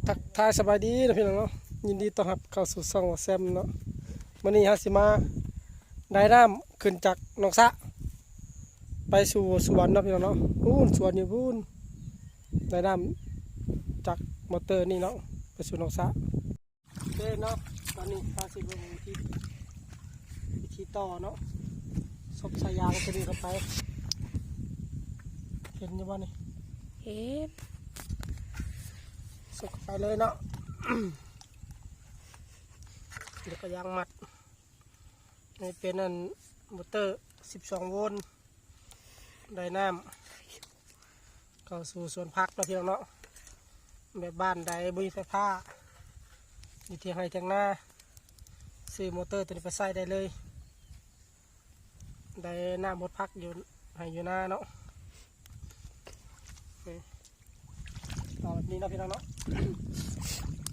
ທັກທາຍສະບາຍດີເນາະພີ່ນ້ອງເນາະ, ຍິນດີຕ້ອນຮັບເຂົ້າສູ່ຊ່ອງບ່າວແຊມເນາະ. ມື້ນີ້ເຮົາຊິມາໄດນ້ຳຂຶ້ນຈາກໜອງສະ ໄປສູ່ສວນເນາະພີ່ນ້ອງເນາະ. ພຸ້ນສວນຢູ່ພຸ້ນ, ໄດນ້ຳຈາກມໍເຕີນີ້ເນາະ ໄປສູ່ໜອງສະ. ໂອເຄເນາະ, ຕອນນີ້ເຮົາຊິເບິ່ງວິທີ ວິທີຕໍ່ເນາະ, ສົບສາຍຢາງຕົວນີ້ເຂົ້າໄປ. ເຫັນຢູ່ບໍ່ນີ້? ເຫັນ. ສົບເຂົ້າໄປເລີຍເນາະ. ແລ້ວກໍຢາງມັດ. ນີ້ເປັນອັນ ມໍເຕີສິບສອງໂວນ ໄດນ້ຳເຂົ້າສູ່ສວນຜັກເນາະພີ່ນ້ອງເນາະ. ແບບບ້ານໃດບໍ່ມີໄຟຟ້າ ຢູ່ທຽງໄຮ່ທຽງນາ ຊື້ມໍເຕີຕົວນີ້ໄປໃຊ້ໄດ້ເລີຍ, ໄດ້ນ້ຳຫົດຜັກຢູ່ໄຮ່ຢູ່ນາເນາະ. ນີ້ ຕໍ່ແບບນີ້ເນາະພີ່ນ້ອງເນາະ,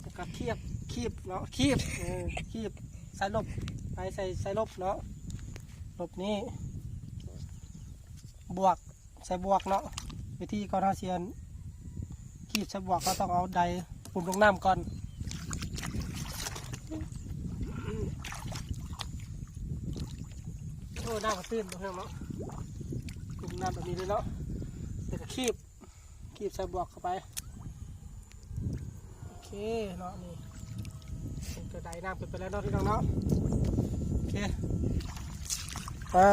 ແລ້ວກໍຄີບ ຄີບເນາະ, ຄີບ ເອີ ຄີບ ໃສ່ລົບ ໄປໃສ່ ໃສ່ລົບເນາະ, ລົບນີ້ ບວກ ໃສ່ບວກເນາະ. ວິທີກ່ອນເຮົາຊິອັນ ຄີບໃສ່ບວກ ເຮົາຕ້ອງເອົາໄດປຸ້ມລົງນ້ຳກ່ອນ. ໂອ້ ນ້ຳກໍຕື້ນເນາະ, ປຸ້ມນ້ຳແບບນີ້ເລີຍເນາະ, ແລ້ວກໍຄີບ ຄີບໃສ່ບວກເຂົ້າໄປ. ໂອເຄເນາະ, ນີ້ເປັນກະໄດນ້ຳຂຶ້ນໄປແລ້ວເນາະພີ່ນ້ອງເນາະ. ໂອເຄ ມາ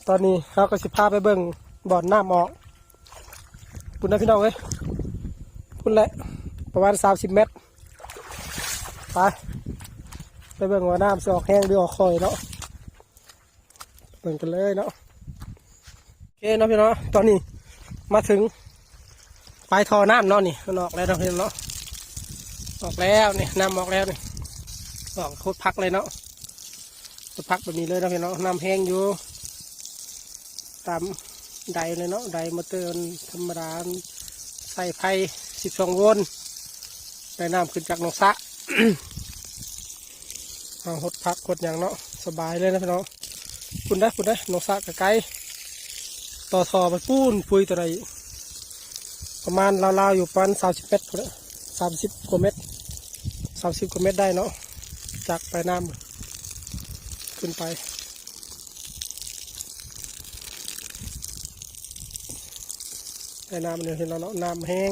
ຕອນນີ້ເຮົາກໍຊິພາໄປເບິ່ງບ່ອນນ້ຳອອກ ພຸ້ນນະພີ່ນ້ອງເອີຍ, ພຸ້ນແຫຼະ ປະມານສາມສິບແມັດ. ໄປ ໄປເບິ່ງວ່ານ້ຳຊິອອກແຮງ ຫຼື ອອກຄ່ອຍເນາະ. ເບິ່ງກັນເລີຍເນາະ. ໂອເຄເນາະພີ່ນ້ອງ, ຕອນນີ້ມາເຖິງປາຍທໍ່ນ້ຳເນາະ, ນີ້ມັນອອກແລ້ວເນາະພີ່ນ້ອງເນາະ, ອອກແລ້ວນີ້ ນ້ຳອອກແລ້ວນີ້, ອອກໂຄດຄັກເລີຍເນາະ, ໂຄດຄັກແບບນີ້ເລີຍເນາະພີ່ນ້ອງ. ນ້ຳແຮງຢູ່ ຕາມໄດເລີຍເນາະ, ໄດມໍເຕີທຳມະດາ ໃຊ້ໄຟສິບສອງໂວນ ໄດ້ນ້ຳຂຶ້ນຈາກໜອງສະ. ເຮົາຫົດຜັກຫົດຫຍັງເນາະ ສະບາຍເລີຍນະພີ່ນ້ອງ. ພຸ້ນເດ້ ພຸ້ນເດ້ ໜອງສະກະໄກ ຕໍ່ທໍ່ໄປພຸ້ນ ປຸ້ຍຕົວໃດ ປະມານລາວໆຢູ່ປະມານສາມສິບແມັດພຸ້ນແຫຼະ, ສາມສິບກວ່າແມັດ ສາມສິບກວ່າແມັດໄດ້ເນາະ ຈາກປາຍນ້ຳຂຶ້ນໄປ. ໄດ້ນ້ຳແລ້ວເນາະ ນ້ຳແຮງ.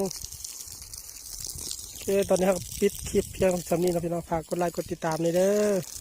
ໂອເຄ ຕອນນີ້ເຮົາກໍປິດຄລິບພຽງສ່ຳນີ້ເນາະພີ່ນ້ອງ, ຝາກກົດໄລກົດຕິດຕາມແດ່ເດີ.